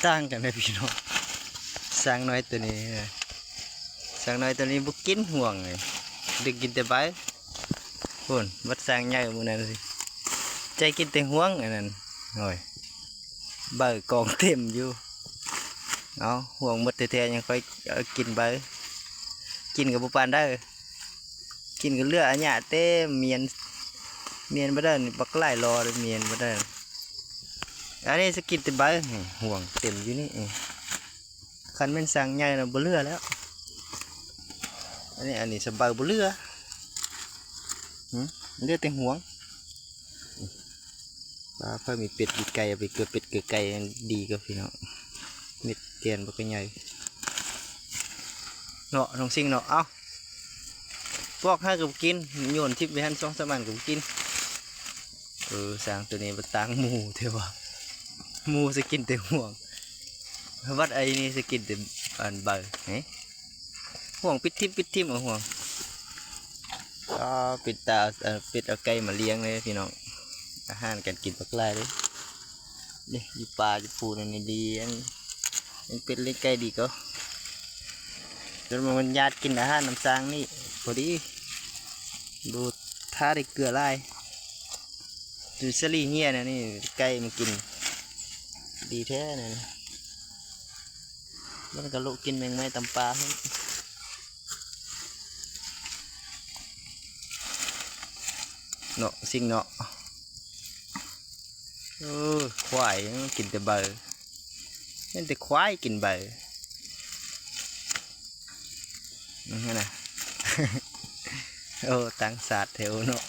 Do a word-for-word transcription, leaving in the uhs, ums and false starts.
ต่างกันนะพี่น้อง ช้างน้อยตัวนี้นะ ช้างน้อยตัวนี้บ่กินห่วงเลย ดึงกินแต่ใบ พุ่น บัดช้างใหญ่มื้อนั้นสิ ใจกินแต่ห่วงอันนั้น โอ้ย ใบกองเต็มอยู่ เอา ห่วงหมดแท้ๆ ยังค่อยเอากินใบ กินก็บ่ปานใด กินก็เหลืออันเนี้ยเต็มเมียน เมียนบ่ได้นี่ บักหลายลอเลย เมียนบ่ได้ อันนี้สิกินแต่ใบ นี่ ห่วงเต็มอยู่นี่ คันแม่นช้างใหญ่นะบ่เหลือแล้ว อันนี้ อันนี้สะใบบ่เหลือ หึ เหลือแต่ห่วง ปลา เพิ่นมีเป็ดมีไก่ เอาไปเกลือเป็ดเกลือไก่ ดีกว่าพี่น้อง เม็ดแกนบักใหญ่ เนาะ น้องซิ่งเนาะ เอ้า ปอกให้ก็บ่กิน โยนถิ่มไว้หั่น สองสามอันก็บ่กิน เออ ช้างตัวนี้มันต่างหมู่แท้ว่า หมู่สิกินแต่ห่วง บัดไอ้นี่สิกินแต่อันใบ เฮ้ย ห่วงปิดถิ่ม ปิดถิ่ม เอาห่วง ก็เป็นตา เอ่อ เป็ดเอาไก่มาเลี้ยงเลยพี่น้อง อาหารการกินบักหลายเลย นี่ อยู่ป่าอยู่ปูนั่นนี่เลี้ยง เลี้ยงเป็ดเลี้ยงไก่ดีก็ จนมันอยากกินอาหารน้ำช้างนี่ พอดี ดูท่าได้เกลือหลาย ดูสลีเฮียนะนี่ ไก่มันกิน ดีแท้นะนี่ มันก็ลุกินแมงไม้ตำปลาหั่น เนาะ ซิ่งเนาะ เออ ควายมันกินแต่ใบ เห็นแต่ควายกินใบ อืม นั่นน่ะ โอ้ ตั้งสาดแถวเนาะ